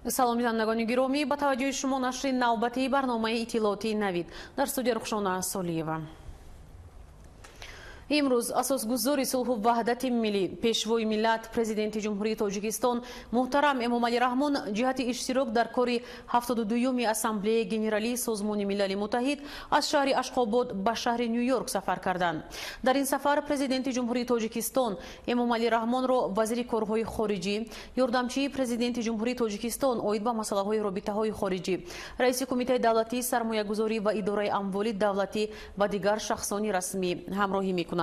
Салом бинандагони гиромӣ, ба таваҷҷӯҳи шумо нашри навбатии барномаи иттилоотии Навид. Дар студия Рухшона Солиева. Имрӯз асосгузори сулҳу ваҳдати миллӣ, пешвои миллат, президенти Ҷумҳурии Тоҷикистон муҳтарам Эмомалӣ Раҳмон ҷиҳати иштирок дар кори 72-юми Ассамблеяи Генералии Созмони Милали Муттаҳид аз шаҳри Ашқобод ба шаҳри Ню-Йорк сафар карданд. Дар ин сафар президенти Ҷумҳурии Тоҷикистон Эмомалӣ Раҳмонро вазири корҳои хориҷӣ, ёрдамчии президенти Ҷумҳурии Тоҷикистон оид ба масъалаҳои робитаҳои хориҷӣ, раиси Кумитаи давлатии сармоягузорӣ ва идораи амволи давлатӣ ва дигар шахсони расмӣ ҳамроҳӣ мекунанд.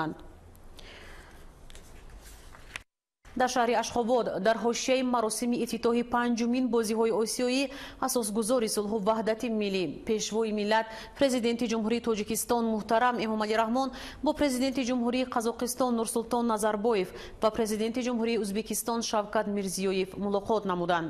Дар шаҳри Ашхобод дар ҳошияи маросими ифтитоҳи панҷумин бозиҳои осиёӣ асосгузори сулҳу ваҳдати миллӣ, пешвои миллат, президенти Ҷумҳурии Тоҷикистон муҳтарам Эмомалӣ Раҳмон бо президенти Ҷумҳурии Қазоқистон Нурсултон Назарбоев ва президенти Ҷумҳурии Ӯзбекистон Шавкат Мирзиёев мулоқот намуданд.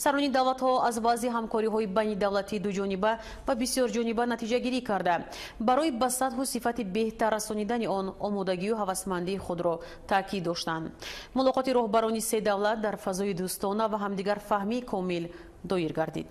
Сарони давлатҳо аз вазъи ҳамкориҳои байнидавлатии дуҷониба ва бисёрҷониба натиҷагирӣ карда, барои ба сатҳу сифати беҳтар расонидани он омодагию ҳавасмандии худро таъкид доштанд. Мулоқоти роҳбарони се давлат дар фазои дӯстона ва ҳамдигарфаҳмии комил доир гардид.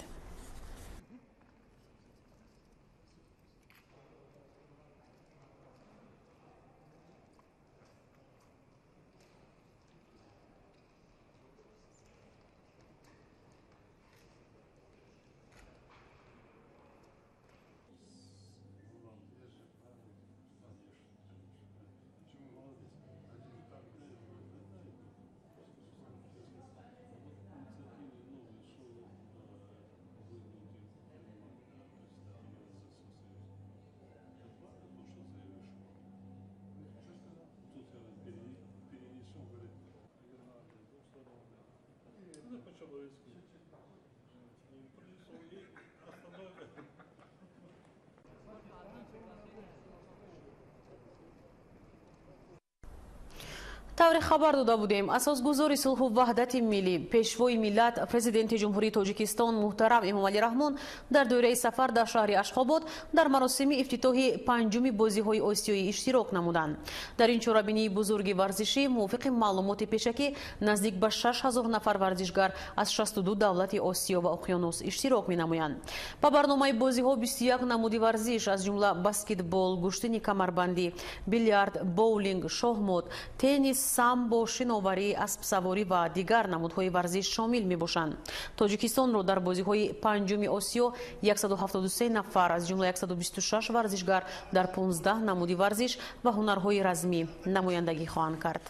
Тавре хабар дода будем, асосгузори сулҳу ваҳдати миллӣ, пешвои миллат, президенти Ҷумҳурии Тоҷикистон муҳтарам Эмомалӣ Раҳмон дар доираи сафар дар шаҳри Ашхобод дар маросими ифтитоҳи панҷуми бозиҳои осиёӣ иштирок намуданд. Дар ин чорабинии бузурги варзишӣ мувофиқи маълумоти пешакӣ наздик ба 6000 нафар варзишгар аз 62 давлати Осиё ва Уқёнус иштирок менамоянд. Ба барномаи бозиҳо 21 намуди варзиш, аз ҷумла баскетбол, гӯштини камарбандӣ, билярд, боулинг, шоҳмот, теннис, самбо, шиноварӣ, аспсаворӣ ва дигар намудҳои варзиш шомил мебошанд. Тоҷикистонро дар бозиҳои панҷуми Осиё 173 нафар, аз ҷумла 126 варзишгар дар 15 намуди варзиш ва ҳунарҳои размӣ намояндагӣ хоҳанд кард.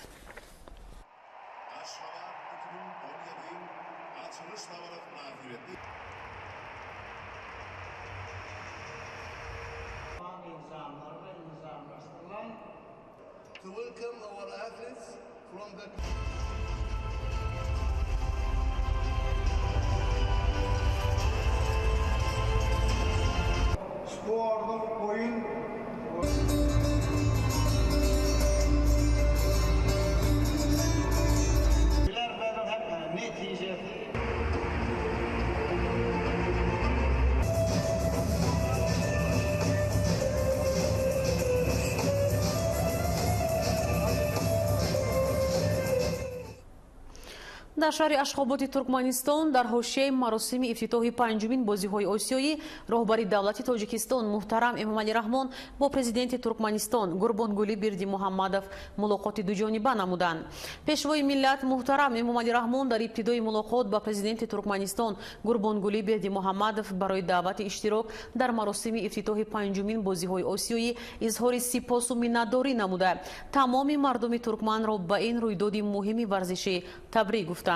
Дар шаҳри Ашхоботи Туркманистон дар ҳошияи маросими ифтитоҳи панҷумин бозиҳои осиёӣ роҳбари давлати Тоҷикистон муҳтарам Эмомалӣ Раҳмон бо президенти Туркманистон Гурбонгулӣ Бердимуҳаммадов мулоқоти дуҷониба намуданд. Пешвои миллат муҳтарам Эмомалӣ Раҳмон дар ибтидои мулоқот ба президенти Туркманистон Гурбонгулӣ Бердимуҳаммадов барои даъвати иштирок дар маросими ифтитоҳи панҷумин бозиҳои осиёӣ изҳори сипосу миннатдорӣ намуда, тамоми мардуми туркманро ба ин рӯйдоди муҳими варзишӣ табрик гуфтанд.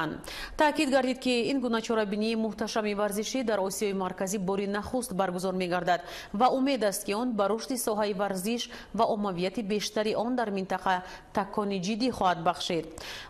Таъкид гардид, ки ин гуна чорабинии муҳташами варзишӣ дар Осиёи Марказӣ бори нахуст баргузор мегардад ва умед аст, ки он ба рушди соҳаи варзиш ва оммавияти бештари он дар минтақа такони ҷиддӣ хоҳад бахшид.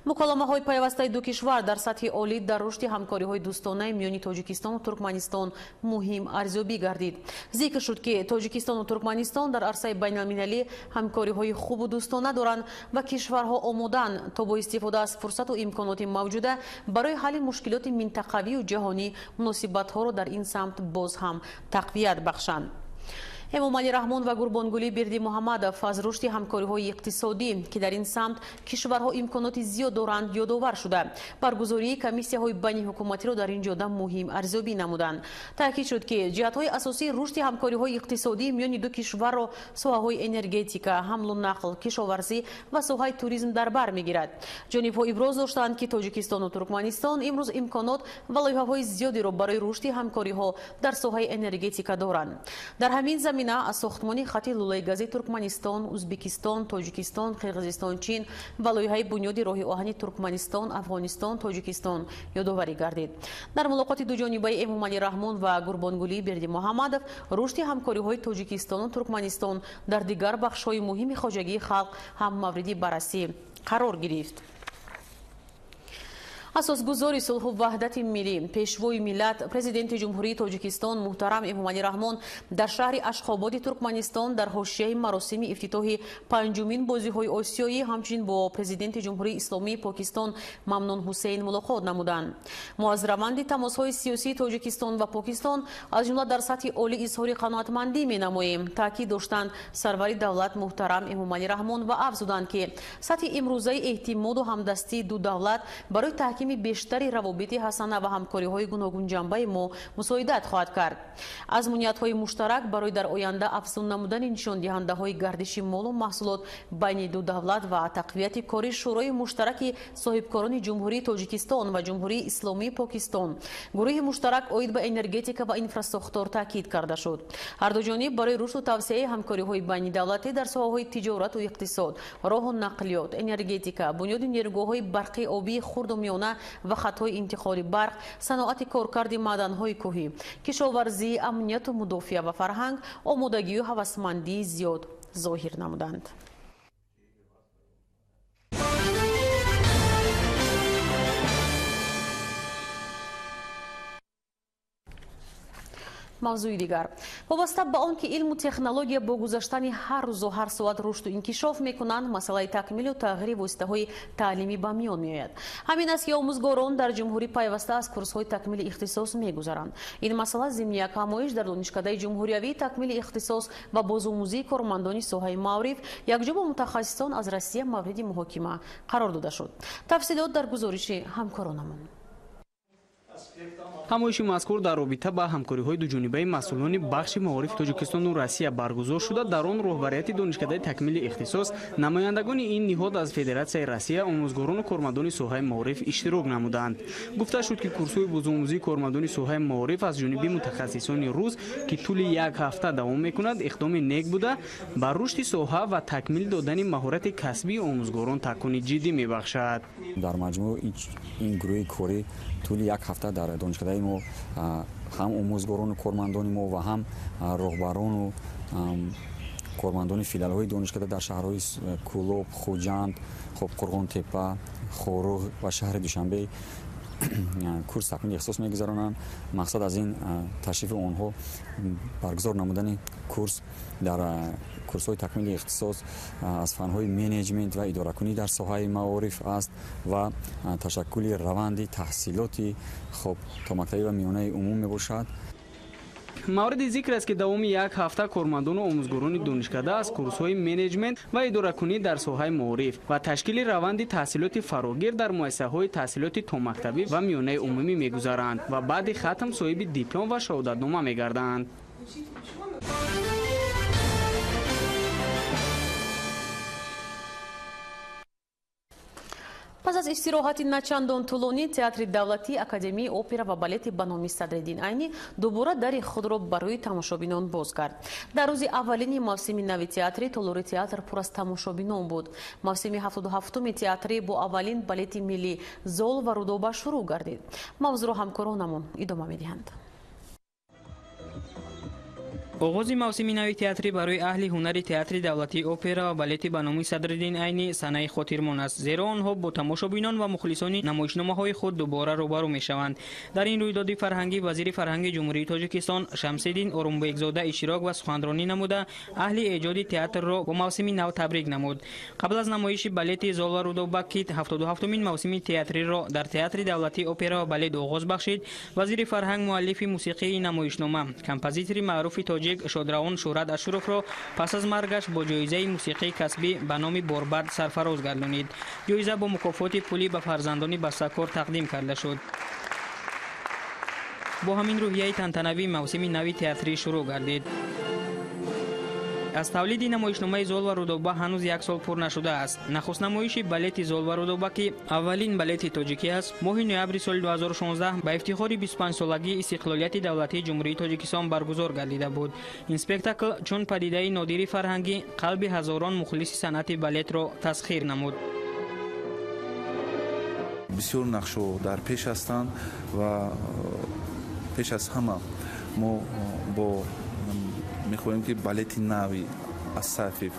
Муколамаҳои пайвастаи ду кишвар дар сатҳи олӣ дар рушди ҳамкориҳои дӯстонаи миёни Тоҷикистону Туркманистон муҳим арзёбӣ гардид. Зикр шуд, ки Тоҷикистону Туркманистон дар арсаи байналмилалӣ ҳамкориҳои хубу дӯстона доранд ва кишварҳо омодаанд то бо истифода аз фурсату имконоти мавҷуда барои ҳалли мушкилоти минтақавию ҷаҳонӣ муносибатҳоро дар ин самт боз ҳам тақвият бахшанд. Эмомалӣ Раҳмон ва Гурбонгулӣ Бердимуҳаммадов аз рушди ҳамкориҳои иқтисодӣ, ки дар ин самт кишварҳо имконоти зиёд доранд, ёдовар шуда, баргузории комиссияҳои байниҳукуматиро дар ин ҷода муҳим арзёбӣ намуданд. Таъкид шуд, ки ҷиҳатҳои асосии рушди ҳамкориҳои иқтисодӣ миёни ду кишварро соҳаҳои энергетика, ҳамлу нақл, кишоварзӣ ва соҳаи туризм дар бар мегирад. Ҷонибҳо иброз доштанд, ки Тоҷикистону Туркманистон имрӯз имконот ва лоиҳаҳои зиёдеро барои рушди ҳамкориҳо дар соҳаи энергетика доранд. Дар ҳамин замина аз сохтмони хати лӯлаи гази Туркманистон, Узбекистон, Тоҷикистон, Қирғизистон, Чин ва лоиҳаи бунёди роҳи оҳани Туркманистон, Афғонистон, Тоҷикистон ёдоварӣ гардид. Дар мулоқоти дуҷонибаи Эмомалӣ Раҳмон ва Гурбонгулӣ Бердимуҳаммадов рушди ҳамкориҳои Тоҷикистону Туркманистон дар дигар бахшҳои муҳими хоҷагии халқ ҳам мавриди баррасӣ қарор гирифт. Асосгузори сулҳу ваҳдати миллӣ, пешвои миллат, президенти Ҷумҳурии Тоҷикистон муҳтарам Эмомалӣ Раҳмон дар шаҳри Ашхободи Туркманистон дар ҳошияи маросими ифтитоҳи панҷумин бозиҳои осиёӣ ҳамчунин бо президенти Ҷумҳурии Исломии Покистон Мамнун Ҳусейн мулоқот намуданд. Мо аз раванди тамосҳои сиёсии Тоҷикистон ва Покистон аз ҷумла дар сатҳи олӣ изҳори қаноатмандӣ менамоем, таъкид доштанд сарвари давлат муҳтарам Эмомалӣ Раҳмон ва афзуданд, ки сатҳи имрӯзаи эътимоду ҳамдастии ду давлат барои таҳкими бештари равобити ҳасана ва ҳамкориҳои гуногунҷанбаи мо мусоидат хоҳад кард. Аз муниятҳои муштарак барои дар оянда афзун намудани нишондиҳандаҳои гардиши молу маҳсулот байни ду давлат ва тақвияти кори Шӯрои муштараки соҳибкорони Ҷумҳурии Тоҷикистон ва Ҷумҳурии Исломии Покистон, гурӯҳи муштарак оид ба энергетика ва инфрасохтор таъкид карда шуд. Ҳар ду ҷониб барои рушду тавсеаи ҳамкориҳои байнидавлатӣ дар соҳаҳои тиҷорату иқтисод, роҳу нақлиёт, энергетика, бунёди нерӯгоҳҳои барқи обии хурду миёна ва хатҳои интиқоли барқ, саноати коркарди маъданҳои кӯҳӣ, кишоварзӣ, амнияту мудофиа ва фарҳанг омодагию ҳавасмандии зиёд зоҳир намуданд. Мавзӯи дигар. Вобаста ба он ки илму технология бо гузаштани ҳар рӯзу ҳар соат рушду инкишоф мекунанд, масъалаи такмилу тағйири воситаҳои таълимӣ ба миён меояд. Ҳамин аст, ки омӯзгорон дар ҷумҳурӣ пайваста аз курсҳои такмили ихтисос мегузаранд. Ин масъала зимни як ҳамоиш дар донишкадаи ҷумҳуриявии такмили ихтисос ва бозомӯзии кормандони соҳаи маориф якҷо бо мутахассисон аз Россия мавриди муҳокима қарор дода шуд. Тафсилот дар гузориши ҳамкоронамон. Ҳамоиши мазкур дар робита ба ҳамкориҳои дуҷонибаи масъулони бахши маорифи Тоҷикистону Россия баргузор шуда, дар он роҳбарияти донишкадаи такмили ихтисос, намояндагони ин ниҳод аз Федератсияи Россия, омӯзгорону кормандони соҳаи маориф иштирок намуданд. Гуфта шуд, ки курсҳои бозомӯзии кормандони соҳаи маориф аз ҷониби мутахассисони рус, ки тӯли як ҳафта давом мекунад, иқдоми нек буда, ба рушди соҳа ва такмил додани маҳорати касбии омӯзгорон такони ҷиддӣ мебахшад. Дар маҷмӯъ ин гурӯҳи корӣ тӯли як ҳафта дар донишкадаи мо ҳам омӯзгорону кормандони мо ва ҳам роҳбарону кормандони филиалҳои донишкада дар шаҳрҳои Кӯлоб, Хуҷанд, Қурғонтепа, Хоруғ ва шаҳри Душанбе курс такмили ихтисос мегузаронанд. Мақсад аз ин ташрифи онҳо баргузор намудани курс дар курсҳои такмили ихтисос аз фанҳои менеҷмент ва идоракунӣ дар соҳаи маориф аст ва ташаккули раванди таҳсилоти томактабӣ ва миёнаи умум мебошад. Мавриди зикр аст, ки давоми як ҳафта кормандону омӯзгорони донишкада аз курсҳои менеҷмент ва идоракунӣ дар соҳаи маориф ва ташкили раванди таҳсилоти фарогир дар муассисаҳои таҳсилоти томактабӣ ва миёнаи умумӣ мегузаранд ва баъди хатм соҳиби диплом ва шаҳодатнома мегарданд. Пас аз истироҳати начандон тӯлонӣ театри давлатии Академияи опера ва балети ба номи Садриддин Айнӣ дубора дари худро барои тамошобинон боз кард. Дар рӯзи аввалини мавсими нави театрӣ толори театр пур аз тамошобинон буд. Мавсими 77-уми театрӣ бо аввалин балети миллӣ Зол ва Рудоба шурӯъ гардид. Мавзӯъро ҳамкоронамон идома медиҳанд. Оғози мавсими нави театрӣ барои аҳли ҳунари театри давлатии опера ва балети ба номи Садриддин Айнӣ санаи хотирмон аст, зеро онҳо бо тамошобинон ва мухлисони намоишномаҳои худ дубора рӯбарӯ мешаванд. Дар ин рӯйдоди фарҳангӣ вазири фарҳанги Ҷумҳурии Тоҷикистон Шамсиддин Орумбекзода иштирок ва суханронӣ намуда, аҳли эҷоди театрро бо мавсими нав табрик намуд. Қабл аз намоиши балети Зол ва Рудоба, ки 77-умин мавсими театриро дар театри давлатии опера ва балет оғоз бахшид, вазири фарҳанг муаллифи мусиқии намоишнома, композитори маъруфи тоҷик тоҷик шодравон Шӯҳрат Ашуровро пас аз маргаш бо ҷоизаи мусиқии касбӣ ба номи Борбад сарфароз гардонид. Ҷоиза бо мукофоти пулӣ ба фарзандони бастакор тақдим карда шуд. Бо ҳамин рӯҳияи тантанавӣ мавсими нави театрӣ шурӯъ гардид. Аз тавлиди намоишномаи Зол ва Рудоба ҳанӯз як сол пур нашудааст. Нахуст намоиши балети Зол ва Рудоба, ки аввалин балети тоҷикӣ аст, моҳи ноябри соли 2016 ба ифтихори 25-солагии истиқлолияти давлатии Ҷумҳурии Тоҷикистон баргузор гардида буд. Ин спектакл чун падидаи нодири фарҳангӣ қалби ҳазорон мухлиси санъати балетро тасхир намуд. Бисёр нақшҳо дар пеш ҳастанд ва пеш аз ҳама мо бо мехоҳем, ки балети нави Асафьев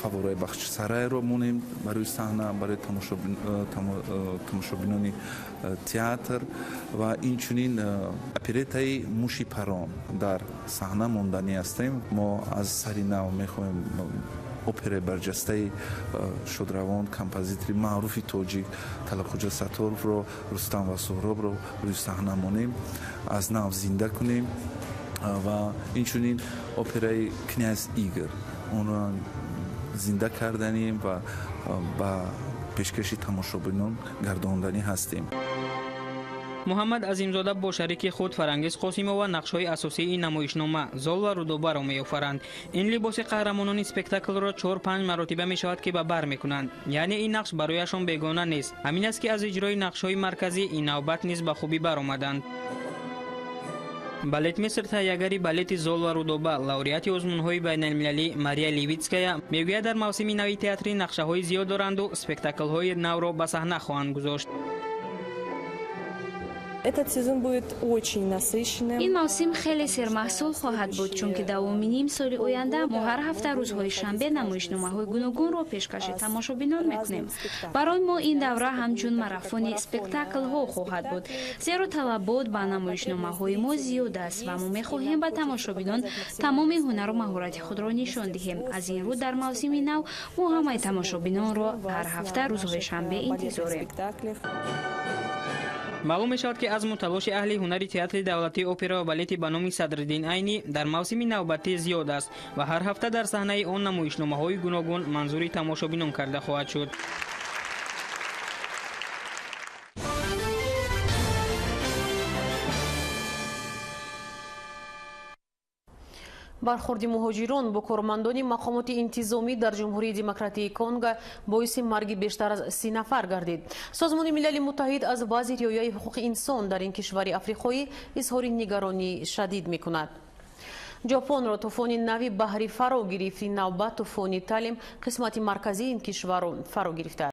«Фаввораи Бахчисарайро» монем барои саҳна, барои тамошобинони театр ва инчунин оперетаи «Муши парон» дар саҳна монданӣ ҳастем. Мо аз сари нав мехоҳем операи барҷастаи шодравон композитори маъруфи тоҷик Талабхоҷа Сатторовро «Рустам ва Суҳробро» рӯи саҳна монем, аз нав зинда кунем ва инчунин операи «Князь Игор» онро зинда карданем ва ба пешкаши тамошобинон гардонданӣ ҳастем. Муҳаммад Азимзода бо шарики худ Фарангиз Қосимова нақшҳои асосии ин намоишнома Зол ва Рудобаро меофаранд. Ин либоси қаҳрамонони спектаклро 4-5 маротиба мешавад, ки ба бар мекунанд, яъне ин нақш барояшон бегона нест. Ҳамин аст, ки аз иҷрои нақшҳои марказӣ ин навбат низ ба хубӣ баромаданд. Балетмейстер, таҳиягари балети Зол ва Рудоба, лауреати озмунҳои байналмилалӣ Мария Левитская мегӯяд, дар мавсими нави театрӣ нақшаҳои зиёд доранду спектаклҳои навро ба саҳна хоҳанд гузошт. Этот сезон будет очень насыщенным. Ин мавсим хеле сермаҳсул хоҳад буд, чунки давоми ним соли оянда мо ҳар ҳафта рӯзҳои шанбе намоишномаҳои гуногунро пешкаши тамошобинон мекунем. Барои мо ин давра ҳамчун марафони спектаклҳо хоҳад буд, зеро талабот ба намоишномаҳои мо зиёд аст ва мо мехоҳем ба тамошобинон тамоми ҳунару маҳорати худро нишон диҳем. Аз ин рӯ дар мавсими нав мо ҳамаи тамошобинонро ҳар ҳафта рӯзҳои шанбе интизорем. Маълум мешавад, ки азму талоши аҳли ҳунари театри давлатии опера ва балети ба номи Садриддин Айнӣ дар мавсими навбатӣ зиёд аст ва ҳар ҳафта дар саҳнаи он намоишномаҳои гуногун манзури тамошобинон карда хоҳад шуд. Бархӯрди муҳоҷирон бо кормандони мақомоти интизомӣ дар Ҷумҳурии Демократии Конго боиси марги бештар аз 30 нафар гардид. Созмони Милали Муттаҳид аз вазъи риояи ҳуқуқи инсон дар ин кишвари африқоӣ изҳори нигаронии шадид мекунад. Ҷопонро тӯфони нави баҳрӣ фаро гирифт. Ин навбат тӯфони Талим қисмати марказии ин кишварро фаро гирифтааст.